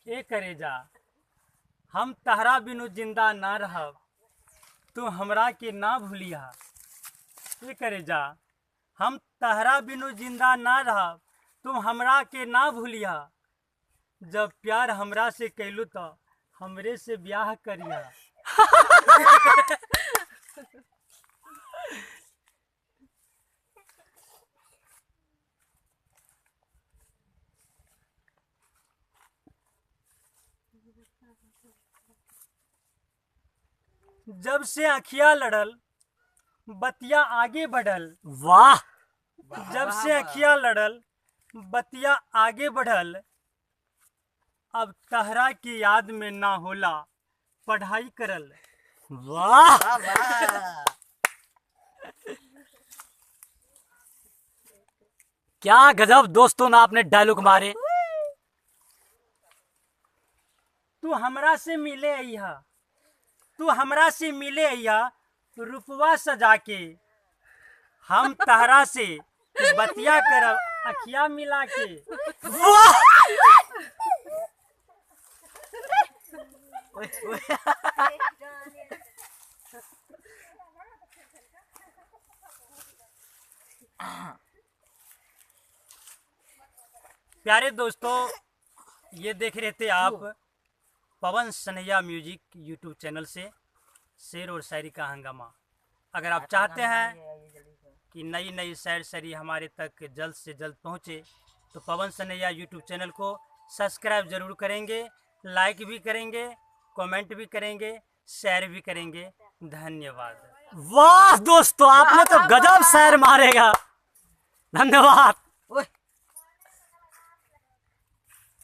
ए करेजा, हम तहरा बिनु जिंदा ना रहब, तू हमरा के ना भूलिहा। ए करेजा, हम तहरा बिनु जिंदा ना रहब, तुम हमरा के ना भूलिहा। जब प्यार हमरा से कैलू तो हमरे से ब्याह करिहा। जब से अखिया लड़ल बतिया आगे बढ़ल। वाह। जब से अखिया लड़ल बतिया आगे बढ़ल, अब तहरा की याद में ना होला पढ़ाई करल। वाह। क्या गजब दोस्तों ना आपने डायलॉग मारे। तू हमरा से मिले अइहा, तू हमरा से मिले अइहा रुपवा सजा के, हम तहरा से बतिया करब अखिया मिला के। वाह। प्यारे दोस्तों, ये देख रहे थे आप Pawan Sanhaiya music YouTube channel से शेर और शायरी का हंगामा। अगर आप चाहते हैं कि नई नई शेर शायरी हमारे तक जल्द से जल्द पहुंचे तो पवन सनैया यूट्यूब चैनल को सब्सक्राइब ज़रूर करेंगे, लाइक भी करेंगे, कमेंट भी करेंगे, शेयर भी करेंगे। धन्यवाद। वाह दोस्तों, आपने तो गजब शेर मारेगा। धन्यवाद।